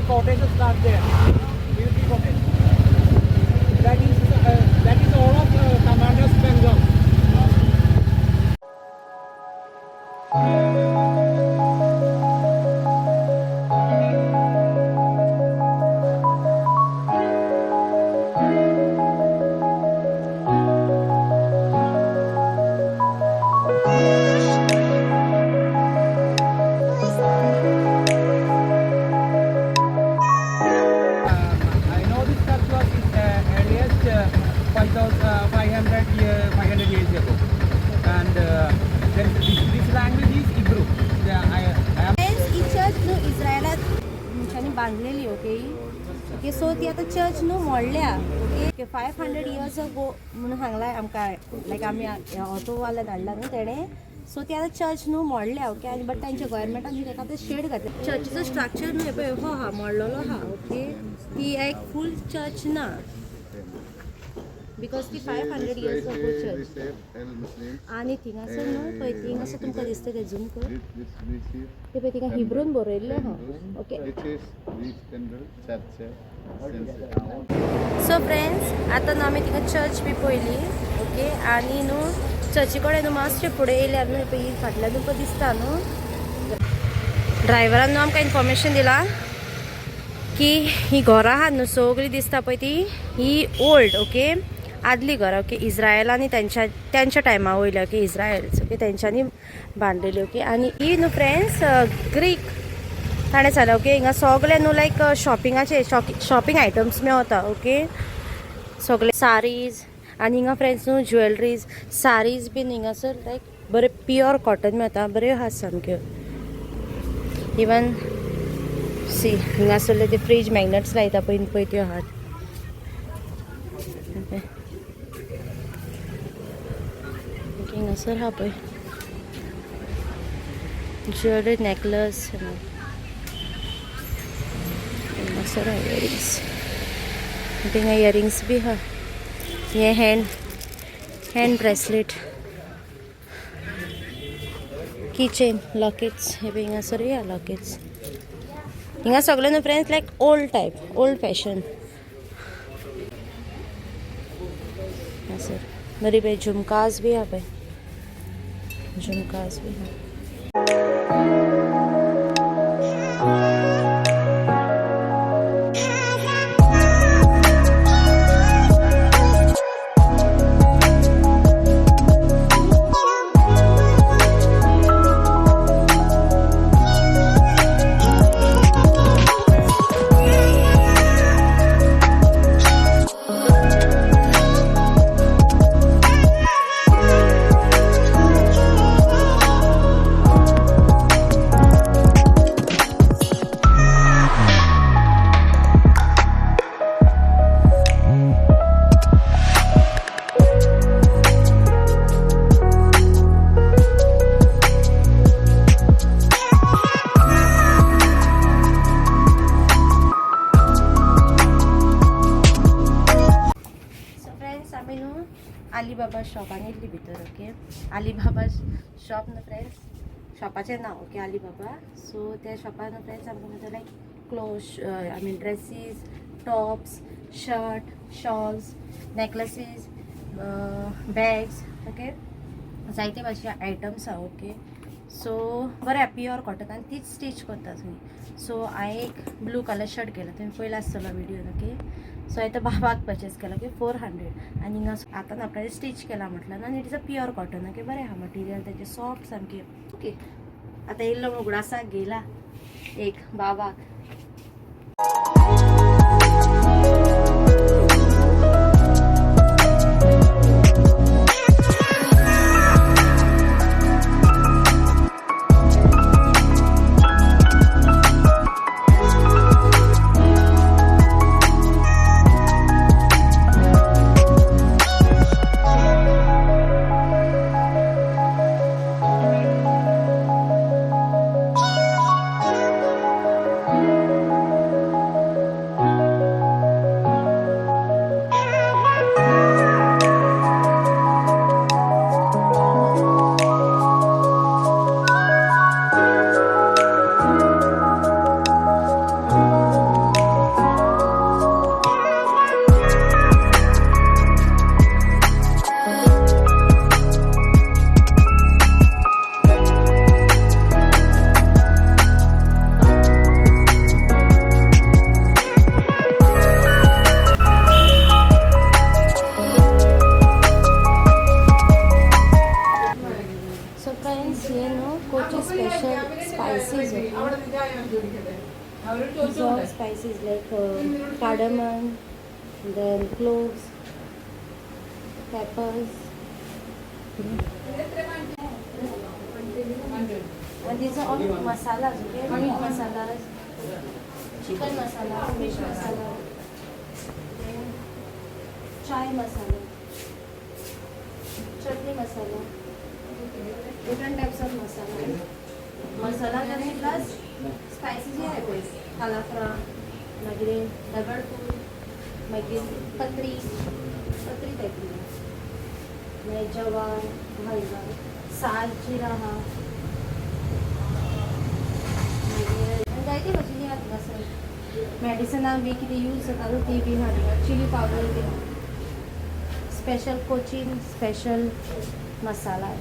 cottages are there. Military cottage. That is all of commander's bungalow. I know this church was earliest 5,500 year, 500 years ago, and there is, this language is Hebrew. Yeah, I am. Friends he church न्हू इस्रायलात मनशांनी बांदलेली okay okay so ती आतां church न्हू मोडल्या okay 500 years ago म्हणून सांगलां आमकां लायक आमी ऑटोवाल्यान हाडला न्हू तेणें सो ती आतां चर्च न्हू मोडल्या ओके आनी बट तांच्या गोवोरमेंटान ताका आतां शेड घातल्या चर्चीचो स्ट्रक्चर न्हू हें पळय हो आहा मोडलेलो आहा ओके ती एक फूल चर्च ना because ती 500 इयर्स अगो चर्च आनी थिंगासर न्हू पळय थिंगासर तुमकां दिसता तें झूम कर ते पळय थिंगा हिब्रून बरयल्लें आहा ओके. सो फ्रेंड्स आतां न्हू आमी थिंगा चर्च बी पळयली ओके आनी न्हू चर्ची कडेन न्हू मातशें फुडें येयल्यार न्हू पळय फाटल्यान तुमकां दिसता न्हू ड्रायव्हरान न्हू आमकां इन्फॉर्मेशन दिला की ही घरां आहात न्हू सगळीं दिसता पळय ती ही ओल्ड ओके आदली घरां ओके इस्रायलांनी तेंच्या तेंच्या टायमा वयली ओके इस्रायल्स ओके तेंच्यांनी बांदलेली ओके. आनी ही न्हू फ्रेंड्स ग्रीक ताणें सांगलें ओके हिंगा सगळे न्हू लायक शॉपिंगाचे शॉपिंग आयटम्स मेवता ओके सगळे सारीज आनी हिंगा फ्रेंड्स न्हू ज्वेलरीज सारीज बीन हिंगासर लायक बरें प्युअर कॉटन मेळता बऱ्यो आहा सामक्यो इवन सी हिंगासरले ते फ्रीज मॅग्नेट्स लायता पळय पळय त्यो आहात ओके हिंगासर आहा पळय ज्वेलरी नॅकलस हिंगासर आहा इयरिंग्स थिंगा इयरिंग्स बी आहा हे hand hand bracelet keychain lockets हे पळय हिंगासरूय आहा लॉकेट्स हिंगा सगळे न्हू friends like old type old fashion हांगासर बरी पळय झुमकास बी आहा पळय झुमकास बी आहा. सो फ्रेंड्स आमी न्हू अलीबाबा शॉपान येयल्ली भितर ओके अलीबाबा शॉप न्हू फ्रेंड्स शॉपाचें नांव ओके अलीबाबा. सो त्या शॉपान न्हू फ्रेंड्स आमकां मेळटा like clothes I mean dresses tops shirt shawls necklaces bags okay जायते भाशे आयटम्स आहा ओके. सो बरें प्युअर कॉटन आनी तीच स्टीच करता थंय. सो हांवें एक ब्लू कलर शर्ट केला तुमी पयला आसतलो व्हिडियोन ओके. सो हांवें तो बाबाक पर्चेस केला ओके 400 आनी हिंगा आतां आपल्यान स्टीच केला म्हटल्यार आनी it is a pure cotton okay बरें आहा मटिरियल तेजें सॉफ्ट सामकें ओके. आतां येयल्लो उगडासाक घेयला एक बाबाक. These all spices like cardamom, then cloves, peppers. And these are all masalas, okay? Meat masalas, chicken masala, fish masala, then chai masala, chutney masala, different types of masala. Masala आनी plus spicy जी आहाय पळय, कालाफ्रां, मागीर दगडफूल, मागीर पत्री, पत्री type, मागीर जवार, हलवा, साल जिरा आहा, मागीर आनी जायती भाजी आहा हांगासर. मेडिसनाक बी कितें यूज जाता न्हू ती बी आहा. चिली पावडर बी आहा. Special Cochin special masala.